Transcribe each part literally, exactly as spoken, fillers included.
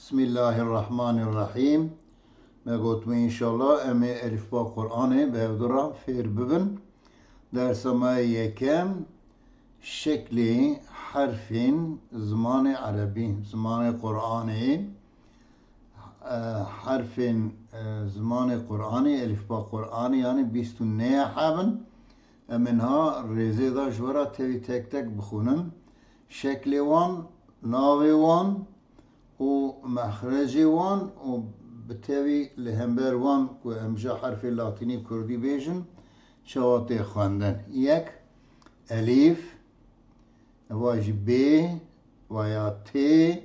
Bismillahirrahmanirrahîm. Me gotibû înşallah em ê elîfba Qur'anê bi hevdu re fêr bibin. Dersa me yekem, şeklê herfên zimanê erebî, zimanê Qur'anê, e, herfên, e, zimanê Qur'anê, elîfba Qur'anê, yanî bîst û neh heb in. Em ê niha rêzê de ji we re tevî tek tek bixwînin. Şeklê wan, navê wan û mexrecê wan û bi tevî li hember wan ku em ji herfê latînî kurdî bêjin, çawa tê xwendin. Yek, elîf, eva jî bê, veya tê,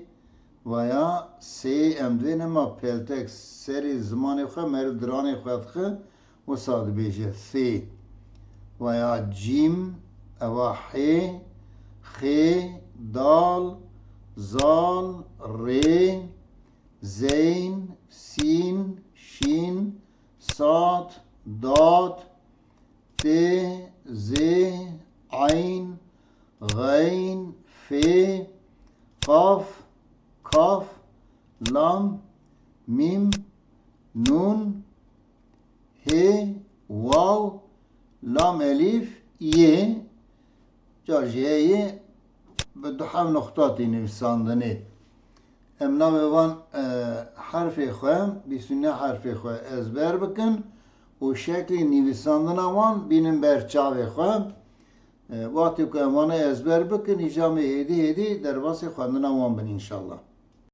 veya sê, em divê nema peltek serê zimanê xwe, meriv diranê xwe dixe, wisa dibêje sê. Veya cîm, eva hê, xê, dal, zal, rê, zeyn, sîn, şîn, sad, dad, tê, zê, eyn, xeyn, fê, qaf, kaf, lam, mîm, nûn, hê, waw, lam elîf, yê, car jî heyê bi du heb nuqta tê nivîsandinê. Em navê van, e, herfê xwe, bîst û neh herfê xwe ezber bikin û şeklê nivîsandina wan bînin ber çavê xwe. E, wextê ku em wana ezber bikin, îca em ê hêdî hêdî derbasî xwendina wan bin înşallah.